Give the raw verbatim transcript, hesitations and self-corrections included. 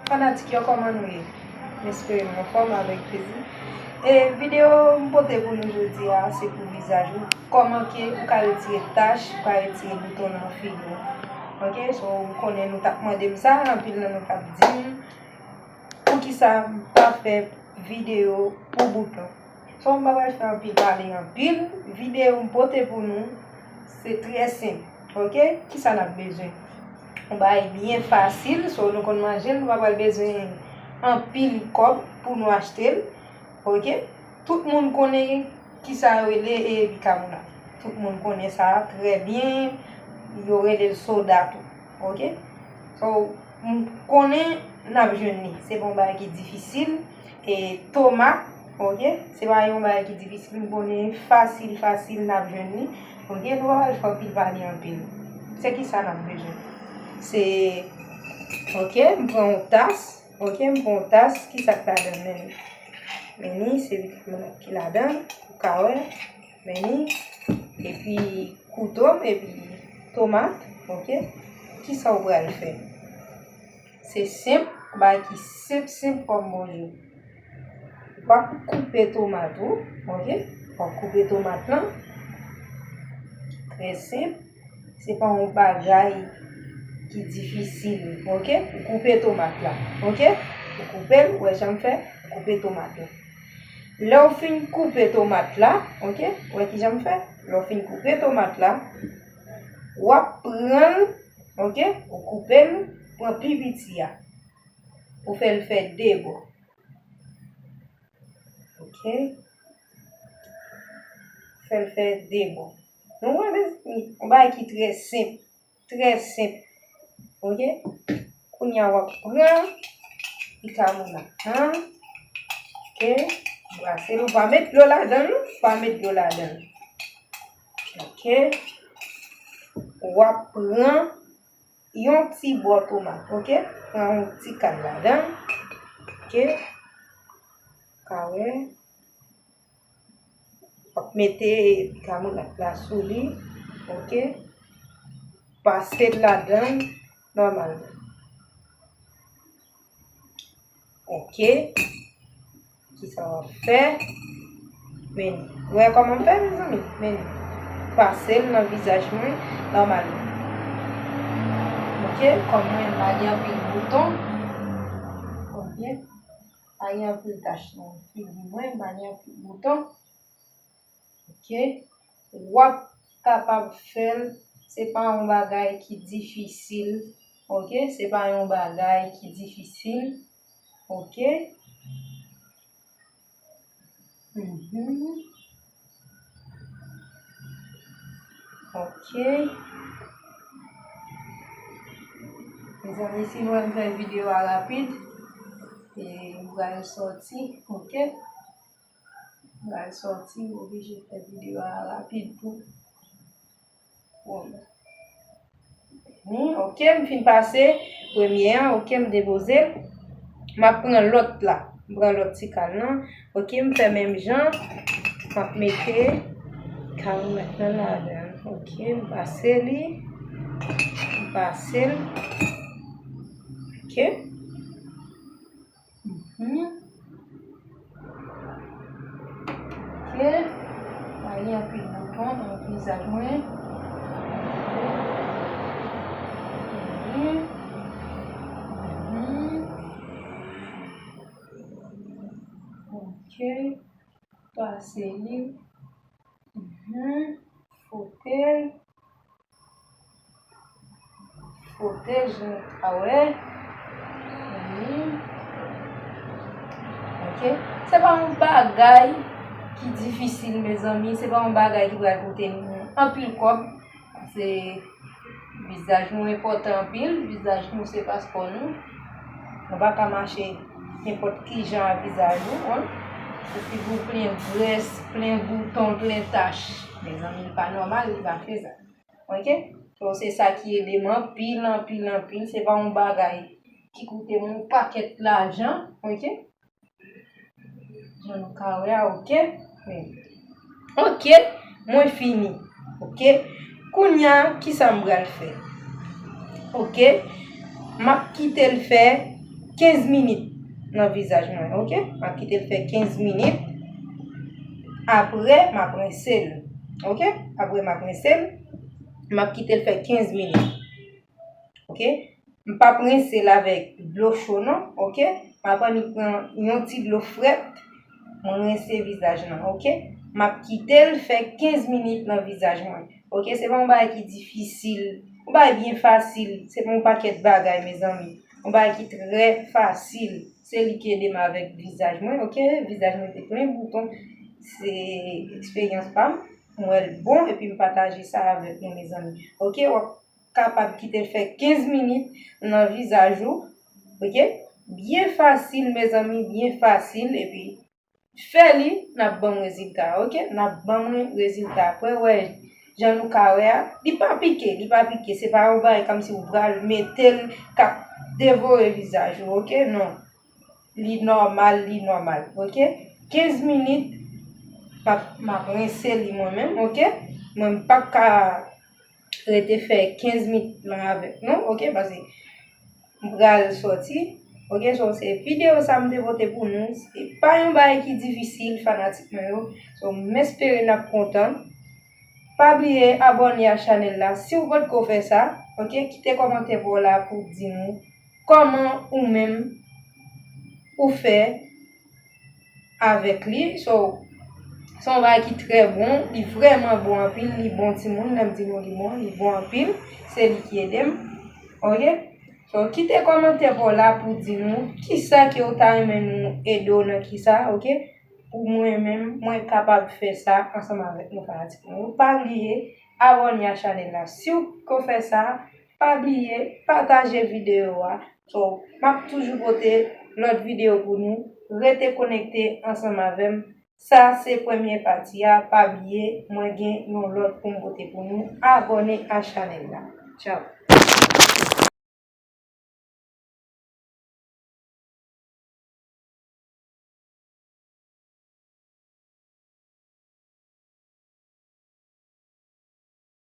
Fanatik yo, kòman nou ye? M espere nou anfòm, avèk plezi. E videyo m pote pou nou jodi a, se pou vizaj ou. Kòman ke ou ka retire tach, ou ka retire bouton nan figi w. Ok, so, m konnen nou t ap mande m sa, anpil nan nou t ap di m, poukisa m pa fè videyo pou bouton. So, m pa pral fè anpil pale anpil. Videyo m pote pou nou, se trè senp. Ok? Kisa n ap bezwen? Yon bagay byen fasil, so nou konn manje l, nou pa pral bezwen anpil kòb pou nou achte l. Ok? Tout moun konnen kisa yo rele e bikabonat. Tout moun konnen sa trè byen. Yo rele l soda tou. Ok? So, m konnen n ap jwenn li. Se pa yon bagay ki difisil. E tomat, ok? Se pa yon bagay ki difisil. M konnen fasil, fasil n ap jwenn li. Ok? Nou pa pral fè anpil pale anpil. Se kisa n ap bezwen? Se, ok, m pran yon tas. Ok, m pran yon tas. Kisa k ladan l menm? Men li, se bikabonat ki ladan l. Ou ka wè. Men li, epi kouto m, epi tomat, ok? Kisa w pral fè? Se senp, bagay ki senp, senp kòm bonjou. W ap koupe tomat ou, ok? W ap koupe tomat lan. Trè senp. Se pa yon bagay ki difisil, ok? Ou koupe tomat la, ok? Ou koupe l, ou wè jan m fè, ou koupe tomat la. Lè w fin koupe tomat la, ok? Ou wè kijan m fè? Lè w fin koupe tomat la, w ap pran l, ok? Ou koupe l, pran pi piti a. Ou fè l fè de bò. Ok? Fè l fè de bò. Nou wè, mezanmi, yon bagay ki trè senp. Trè senp. Ok? Kounye a, w ap pran bikabonat lan. Ok? Brase l. Ou pa met dlo ladan l, non. Pa met dlo ladan l. Ok? W ap pran yon ti bò tomat, ok? Pran yon ti kal ladan, ok? Ka wè. W ap mete bikabonat la sou li, ok? Pase l ladan nòmalman. Ok. Kisa w ap fè? Men, ou wè kòman m fè, mezanmi? Men, pase l nan vizaj mwen nòmalman. Ok, kòm mwen, m pa gen anpil bouton. Ok, pa gen anpil tach nan figi mwen, m pa gen anpil bouton. Ok, w ap kapab fè l, se pa yon bagay ki difisil. Ok, se pa yon bagay ki difisil. Ok. Mhm. Ok. Mezanmi, si nou wè m fè videyo a rapid, e m pral sòti, ok? M pral sòti, m oblije fè videyo a rapid pou, pou mwen. Hmm, ok, m fin pase premye a, ok, m depoze l. M ap pran lòt la. M pran lòt ti kal lan. Ok, m fè menm jan. M ap mete kal mwen nan ladan l. Ok, m pase li. M pase l. Ok. Mhm. Ok. Pa gen anpil bouton nan vizaj mwen. Mhm. Mhm. Ok. Pase li. Mhm. Fwote l. Fwote, jan nou ka wè. Wi. Ok. Se pa yon bagay ki difisil, mezanmi. Se pa yon bagay ki pral koute nou anpil kòb. Paske vizaj nou enpòtan anpil. Vizaj nou se paspò nou. Nou pa ka mache nenpòt ki jan ak vizaj nou, an. Ou figi w plen grès, plen bouton, plen tach. Mezanmi, li pa nòmal, li pa fezab. Ok? So, se sa ki ede m anpil, anpil, anpil. Se pa yon bagay ki koute m yon pakèt lajan, ok? Jan nou ka wè a, ok? Wi. Ok, mwen fini. Ok? Kounye a, kisa m pral fè? Ok? M ap kite l fè kenz minit nan vizaj mwen, oke? M ap kite l fè kenz minit. Apre, m ap rense l, oke? Apre, m ap rense l. M ap kite l fè kenz minit, oke? M p ap rense l avèk dlo cho, non, oke? M ap annik pran yon ti dlo frèt, mwen rense vizaj lan, oke? M ap kite l fè kenz minit nan vizaj mwen, oke? Se pa yon bagay ki difisil, yon bagay byen fasil, se pa yon pakèt bagay, mezanmi. Yon bagay ki trè fasil. Se li ki ede m avèk vizaj mwen, oke? Vizaj mwen te plen bouton. Se eksperyans pa m. M wè l bon, epi m pataje sa avèk nou, mezanmi. Oke? W ap kapab kite l fè kenz minit nan vizaj ou, oke? Byen fasil, mezanmi, byen fasil, epi fè li, n ap ban m rezilta, oke? N ap ban mwen rezilta. Apre, wè, jan nou ka wè a, li pa pike, li pa pike. Se pa yon bagay kòmsi ou pral mete l k ap devore vizaj ou, oke? Non. Li nòmal, li nòmal, oke? Kenz minit, m ap, m ap rense li mwen menm, oke? Mwen, m p ap ka rete fè kenz minit lan avèk nou, oke? Paske m pral sòti, oke? So, se videyo sa m te pote pou nou. Se pa yon bagay ki difisil, fanatik mwen yo. So, m espere n ap kontan. Pa bliye abòne a chanèl la si w potko fè sa, oke? Kite kòmantè pa w la pou w di nou kòman ou menm ou fè avèk li. So, se yon bagay ki trè bon, li vrèman bon anpil, li bon timoun, lè m di nou li bon, li bon anpil, se li ki ede m, oke? So, kite kòmantè pa w la pou w di nou kisa ke w ta renmen nou ede w nan kisa, oke? Pou mwen menm, mwen kapab fè sa ansanm avèk nou fanatik mwen yo. Pa bliye abòne a chanèl la si w potko fè sa, pa bliye pataje videyo a. So, m ap toujou pote lòt videyo pou nou. Rete konekte ansanm avè m. Sa se premye pati a. Pa bliye, mwen gen yon lòt pou m pote pou nou. Abòne a chanèl la. Tchaw.